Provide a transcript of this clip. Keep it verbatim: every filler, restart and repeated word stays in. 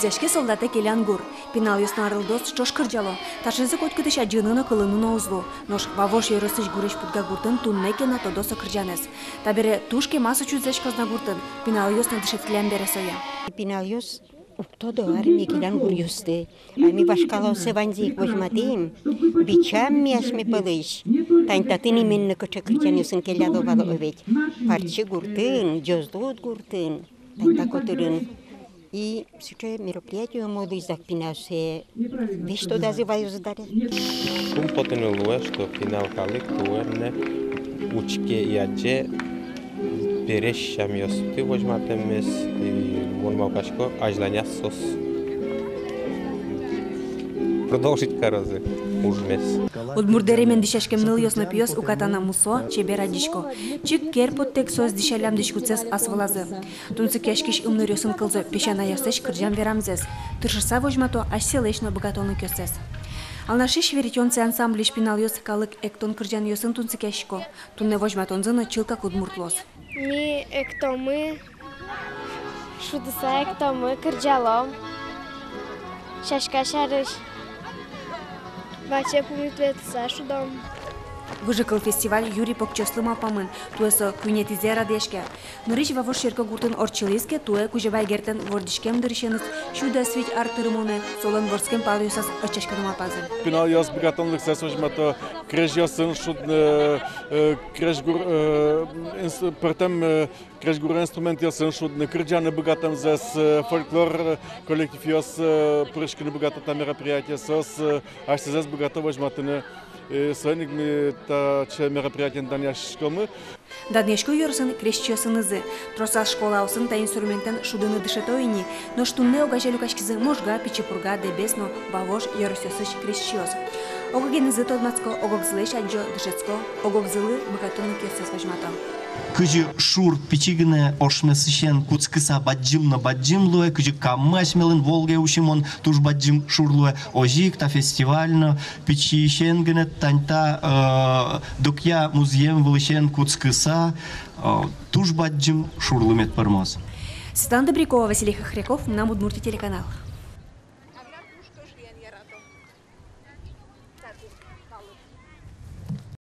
Дасяське Солдатэ келян гур. Пиналъёс но арлыдоос ӵош кырӟало. Таӵезэ котькытысь адӟыны но кылыны но уз лу. Нош Вавож ёросысь гурезь Пудга гуртын туннэ ке но тодо со кырӟанэз. Табере туж кема со чузъяськоз на гуртын. Пиналъёс но дышетскиллям бере сое. Пиналъёс уг тодо армие келян гуръёсты. А ми вашкалаоссэ ваньзэ ик возьматӥм, бичам ми асьме пӧлысь. Тань татын именно кыӵе кырӟанъёсын келяло вал ведь. Парчи гуртын, Ӟозлуд гуртын, тань та котырын. И сыӵе мероприятие умой луиз, дак пиналъёс весь тодазы ваёзы дыр. Шумпотыны луэ, что пинал калык туэ но учке и адӟе пересь сямъёсты возьматэммес, и мон малпасько, азьланяз соос продолжить карозы ужмес. Удмурт дэремен дӥсяськем нылъёс но пиос уката на мусо, чебер адӟисько. Чик кер поттэк соос дӥсяллям дӥськутсэс ас вылазы. Тунсыкъяськись ымныръёсын кылзо песянайёслэсь кырӟан-верамзэс. Тыршыса возьмато асьсэлэсь но быгатонлыкъёссэс. Алнашысь «Веретёнцы» ансамбльысь пиналъёс калык эктон-кырӟанъёсын тунсыкъясько. Туннэ возьматонзы но чылкак удмурт луоз. Ми эктомы, шудыса эктомы, кырӟалом. Сяська сярысь. Ваче пумит ветлыса шудом. «Выжыкыл» фестиваль юри покчиослы малпамын, туэ со куинетӥзэ радъяське. Нырысь Вавож черкогуртын ортчылӥз ке, туэ Кузебай Гердлэн вордӥськем дырысеныз сю дас вить ар тырмонэ солэн вордскем палъёсаз ортчаськыны малпазы. Пиналъёс быгатонлыксэс возьмато крезьёсын шудны, э, крезьгур, э, инс-, пӧртэм, э, крезьгур инструментъёсын шудны, кырӟаны быгатэмзэс, э, фольклор, э, коллективъёс, э, пыриськыны быгато та мероприятие, соос, э, асьсэзэс быгато возьматыны. Э, соин ик ми таӵе мероприятиен данъяськомы. Данъясько ёросын крезьчиосынызы. Тросаз школаосын та инструментэн шудыны дышето ини. Нош туннэ огазе люкаськизы Можга, Пичи Пурга, Дэбес но Вавож ёросъёсысь крезьчиос. Ог-огенызы тодматско, ог-огзылэсь адӟо, дышетско, ог-огзылы быгатонлыкъёссэс возьмато. Кызьы шур пичи гинэ ошмесысен кутскыса бадӟым но бадӟым луэ, кызьы Каммы асьмелэн, Волгае усемын, туж бадӟым шур луэ, озьы ик та фестиваль но пичиысен гинэ, тань та, э, докъя музъем вылысен кутскыса, э, туж бадӟым шурлы мед пӧрмоз. Светлана Добрякова, Василий Хохряков, «Мынам Удмуртие» телеканал.